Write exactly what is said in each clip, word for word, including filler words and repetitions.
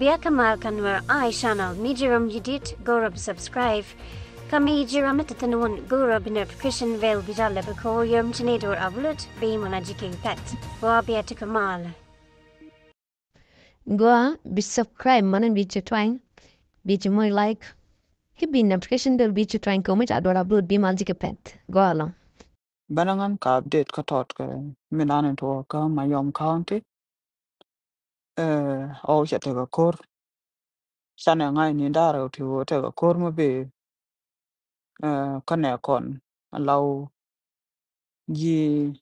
Bia kä mal kä Nuer Eye Channel, mi ji̱ ram ji̱ dit go̱o̱rä bi subscribe. Kä mi ji̱ ram mi te thi̱n wun go̱o̱rä bi notification bell bi jal lɛ bi ko̱o̱r yom ci ni do̱r upload bi mɔna ji̱ ki̱n pɛt. Gua bia ti kä mal. Gua bi subscribe mɔna bi ci twany, bi ci moc like. Ki bi notification bell bi ci twany kɛ mi ca do̱r upload bi mal ji̱ ki̱n pɛt. Gua lɔ. Bänä ŋän ka update kä tɔt kɛ mi nan in tuɔ kä Mayom County. Ɛ, ɣɔw cɛ tekɛ ko̱r. Canɛ ŋa̱c ni da̱rɛ ti ɣöö tekɛ ko̱r mi bi, ɛ, kä nɛ kɔn a law ji̱,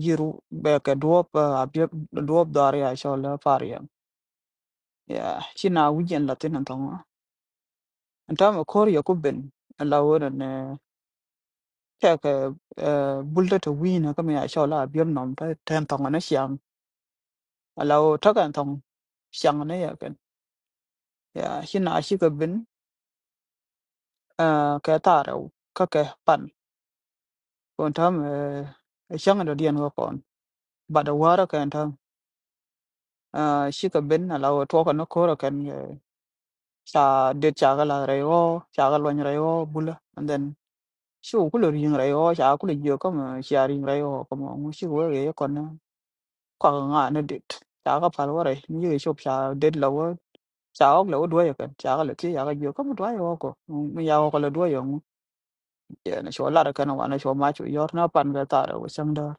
ji̱ ru bɛ kɛ duɔ̱ɔ̱p, ɛ, a biɛ duɔ̱ɔ̱p dhɔaar ya cɔl ɛ Pariang. Ya, ci na wi̱c ɛn la thin ɛn thɔŋ. Ɛn täämɛ ko̱r yɛ ku ben ɛ la ɣöö nɛ tɛkɛ, ɛ, bul te te wi̱i̱nä kä mi a cɔl a biɛp nɔm te tɛn thɔŋ ɛn ciaŋ. Ɛ la ɣöö tekɛ ɛn thɔŋ ciaŋ ni yɛ kɛn. Ya, ci na cikɛ ben, ɛ, kɛ thaarɛ kä kɛ pan. Kɔn täämɛ, ɛ, cäŋ dɔ̱diɛn kä kɔn. But ɛ wäärä kɛn täämɛ. Ɛ, cikɛ ben a la ɣöö tuɔkɛ ni ko̱rä kɛn, ɛ, ca det ca kɛ lath rɛy ɣɔɔ, ca kɛ luɔny rɛy ɣɔɔ bulä. And then ci wä kulɛ ri̱i̱ŋ rɛy ɣɔɔ, ca kulɛ jiök kä mɛ cia ri̱i̱ŋ rɛy ɣɔɔ kä mɛ ŋu cikɛ wee kɛ kɔn ni kɔakɛ ŋa ni det. Ca kɛ pal wä rɛy mi yikɛ cop ca det la wä, ca ɣɔk lɛ wä duäcä kɛn, ca kɛ lɛ thiec ca kɛ jiök kä mɛ duäcä ɣɔk kɔ, mi ya ɣɔk lɛ duäcä ŋu. Yɛn cuɔ lar kɛn wanɛ cuɔ mac cuɔ yɔr na pan kɛ thaarɛ wä cäŋ däär.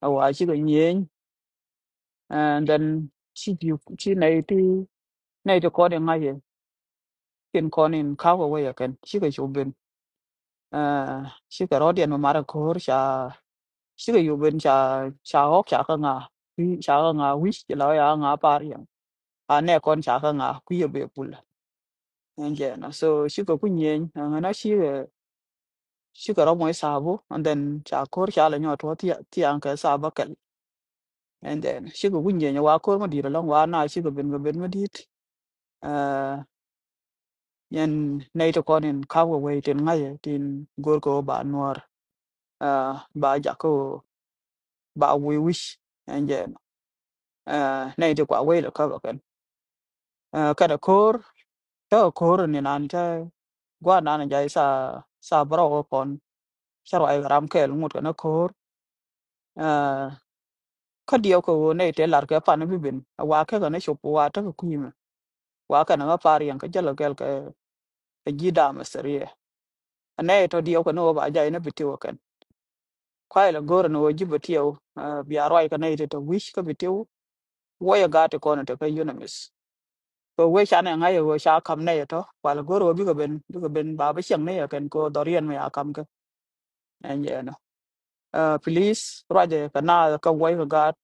A wa cikɛ nyieny. And then ci ji̱ ci nɛy ti, nɛy ti kɔn in ŋa̱c yɛ. Tin kɔn in ka̱w kɛ wec ɛ kɛn cikɛ cu ben. Ɛ, cikɛ rɔ̱diɛn mi marɛ ko̱r ca, cikɛ cu ben ca, ca ɣɔk ca kä ŋa, ca kä ŋa wi̱c la ya ŋa Pariang. A nɛ kɔn ca kä ŋa kui̱ ɛ bɛ pul. Ɛn jɛn so cikɛ ku nyieny ɛn ŋäna cikɛ, cikɛ rɔ moc thabu, and then ca ko̱r ca lɛ nyɔk tuɔ thia-, thiaŋ kɛ thabu kɛl. And then cikɛ ku nyieny wa ko̱r mi di̱i̱t ɛlɔ̱ŋ wa na cikɛ ben kɛ ben mi di̱i̱t. Ɛ, yɛn nɛy ti kɔn in ka̱p kɛ wei tin ŋa̱cɛ tin go̱r kɛ wä ba nuɔ̱ɔ̱r. Ɛ, ba jak kä wä ba wi̱i̱ wi̱c. Ɛn jɛn ɛ, nɛy ti kua wei lɛ käp ɛ kɛn. Ɛ, kɛnɛ ko̱r, kä ko̱r ni nan cä gua̱a̱r nan jay tha, tha bärɔw kä kɔn. Cä ruac kɛ ram kɛɛl ŋut kɛnɛ ko̱r. Ɛ, kä diɛw kɛ ɣöö nɛy tëë lar kɛ pan bi ben a wa kɛ kɛnɛ cop wa tekɛ kui̱mɛ. Wa kɛnɛ ɣä Pariang kɛ jäl kɛ gɛl kɛ, kɛ ji̱ dam ɛ theriɛ. Ɛ nɛy tɔ diɛw kɛnɛ ɣöö ba jay ni bi tiw ɛ kɛn. Kuay lɛ go̱rɛ ni ɣöö ji̱ bi tiw, ɛ, bia ruac kɛ nɛy ti tɔ wi̱c kä bi tiw. Wä yɛ gaat ti kɔn ɛ tekä UNMISS. Kɛ wee canɛ ŋa̱c ɛ ɣöö ca ka̱m nɛy ɛ tɔ kual go̱r ɣöö bikɛ ben, bikɛ ben ba bi ciɛŋ nɛy ɛ kɛn kɛ ɣöö dhɔriɛn mi a ka̱m kɛ. Ɛn jɛ ɛnɔ. Ɛ, please ruacɛ kɛ naath kä wuɔy kɛ gaat.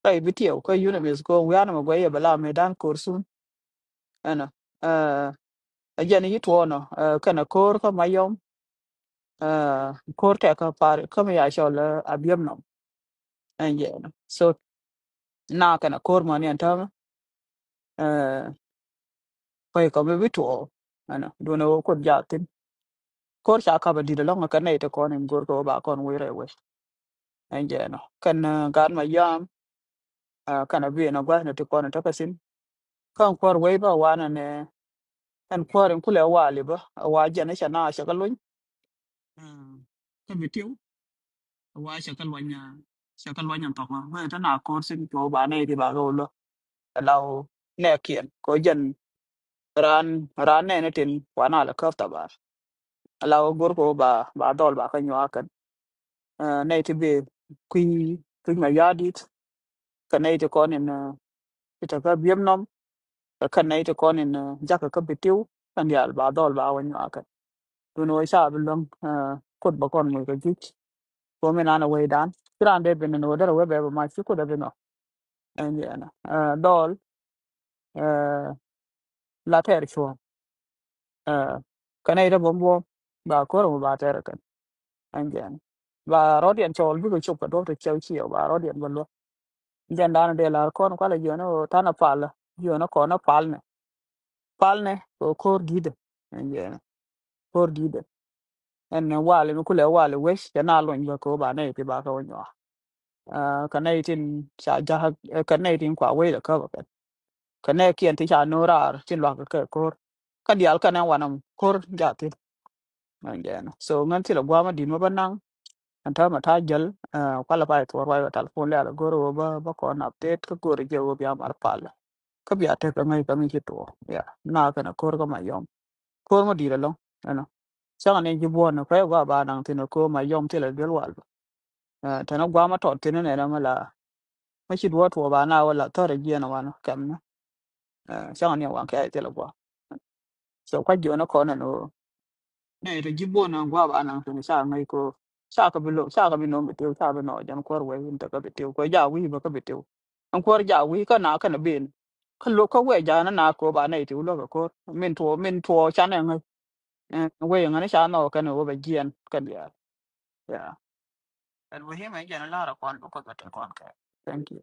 Rɛy bi tiɛw kä UNMISS kɛ ɣöö wi̱i̱ anɛ mɛ guɛy yɛ bɛ la mëëdan ko̱r thun. Ɛnɔ. Ɛ, ɛ jɛn yi tuɔɔnɔ, ɛ, kɛnɛ ko̱r kä Mayom. Ɛ, ko̱r tɛk kä Pariang kä mi ya cɔl ɛ Abiɛm nɔm. Ɛn jɛ ɛnɔ. So, na kɛnɛ ko̱r mɔ ni ɛn täämɛ. Ɛ, pay kɔ mi bi tuɔɔk. Ɛnɔ, duundɛ wä Kuoth jathin. Ko̱r ca kap a di̱t ɛlɔ̱ŋ kɛ nɛy ti kɔn in go̱r kɛ wä ba kɔn wec rɛy wec. Ɛn jɛ ɛnɔ. Kɛn, ɛ, gaat Mayom, ɛ, kɛn a bi ɛn a gua̱th ni ti kɔn in tekɛ thi̱n. Kɛn kuäär wec bä wanɛ nɛ, ɛn kuäär in kulɛ wali bä, ɛ wa jɛn i̱ cɛ na cɛ kɛ luny. Ɛ, kä bi tiw. Wa cɛ kɛ luɔny, cɛ kɛ luɔny in thɔk. Wee te na ko̱r thi̱n tuɔɔk ba nɛy ti ba kɛ wä luä. Ɛ la wä nɛɛkiɛn kɛ wä jɛn raan, raan nɛɛni tin wa na lɛ käp thabar. Ɛ la wä go̱r kɛ wä ba, ba dhɔl ba kɛ nyuak kɛn. Ɛ, nɛy ti bi kui̱, kui̱ ma ya̱a̱ di̱t. Kɛ nɛy ti kɔn in, ɛ, ti te kä Abiɛm nɔm. Kɛ kɛn nɛy ti kɔn in, ɛ, jakä kä bi tiw kɛn diaal ba dhɔl ba wä nyuak kɛn. Dun wä ca bi luäŋ, ɛ, Kuoth bä kɔn moc kɛ juc. Kɛ wä mi nan ɛ wecdan ci raan dee ben in wä derɛ wee bɛ bɛ mac ci Kuoth ɛ bi nhɔk. Ɛn jɛ ɛnɔ. Ɛ, dhɔl, ɛ, la tɛɛr cuɔ̱ɔ̱ŋ. Ɛ, kɛn nɛy ti bä buɔ̱m ba ko̱r mɔ ba tɛɛr kɛn. Ɛn jɛ ɛnɔ. Ba rɔ̱diɛn cɔɔl bikɛ cop kɛ duɔ̱p ti ciɛw ciɛw ba rɔ̱diɛn bä luäk. Jɛn danɔ dee lar kɔn kualɛ jiɔnɛ ɣöö tanɛ palä, jiɔnɛ kɔnɛ palnɛ. Palnɛ kɛ ko̱r di̱tdɛ. Ɛn jɛn ko̱r di̱tdɛ. Ɛn walɛ mi kulɛ walɛ wec cɛ na luny bä kɛ ɣöö ba nɛy ti ba kɛ wä nyuak. Ɛ, kɛ nɛy tin ca ja̱k, ɛ, kɛ nɛy tin kua wec lɛ käp ɛ kɛn. Kɛ nɛ kiɛn ti ca no̱o̱ŋ raar tin luak kɛ ko̱r. Kä diaal kɛnɛ wanɛ ko̱r jaathin. Ɛn jɛn so ŋän thilɛ gua̱a̱th ma di̱t ma bä naŋ. Ɛn täämɛ ta̱a̱ jäl kualɛ pay thuɔɔr ruac wä telephone lɛl go̱r wä bä bä kɔn update kä go̱r jɛ wä bia mar pal. Kä bia tek kä ŋäc kä mi ci tuɔɔk ya na kɛnɛ ko̱r kä ma yɔm. Ko̱r ma di̱t ɛlɔ̱ŋ ɛnɔ. Cäŋ ni ji̱ buɔ̱n ni kuɛ gua ba naŋ thin ko̱r ma yɔm thilɛ duel wal bä. Tɛn gua̱a̱th ma tɔt thin nɛn ɛmɛ la. Ma ci duɔ̱ɔ̱r tuɔɔk ba na wä la thɔr jiɛn wan kɛm ni. Cäŋ ni wan kɛ thilɛ gua̱a̱th. So kua̱c jiɔn kɔn ɛn ɣöö nɛ tɔ ji̱ buɔ̱n ɛn gua̱a̱th ba naŋ thin ca ŋäc ko̱r. Ca kɛ bi lo̱ ca kɛ bi no̱o̱ŋ bi tiw ca bi nɔɔk jɛn kuäär wee in tekɛ bi tiw kuɛ ja wi̱i̱ bä kä bi tiw. Ɛn kuäär ja wi̱i̱ kä na kɛn ben kä lo̱k kä wee ja na na ko̱r ba nɛy tiw lo̱k kɛ ko̱r min tuɔɔk min tuɔɔk canɛ ŋäc. Wee ŋäni ca nɔɔk kɛn ɣöö bɛ jiɛn kɛn diaal. Yeah. Ɛn wee him ɛn jɛn lar kɔn bä koth bä te kɔn kɛ. Thank you.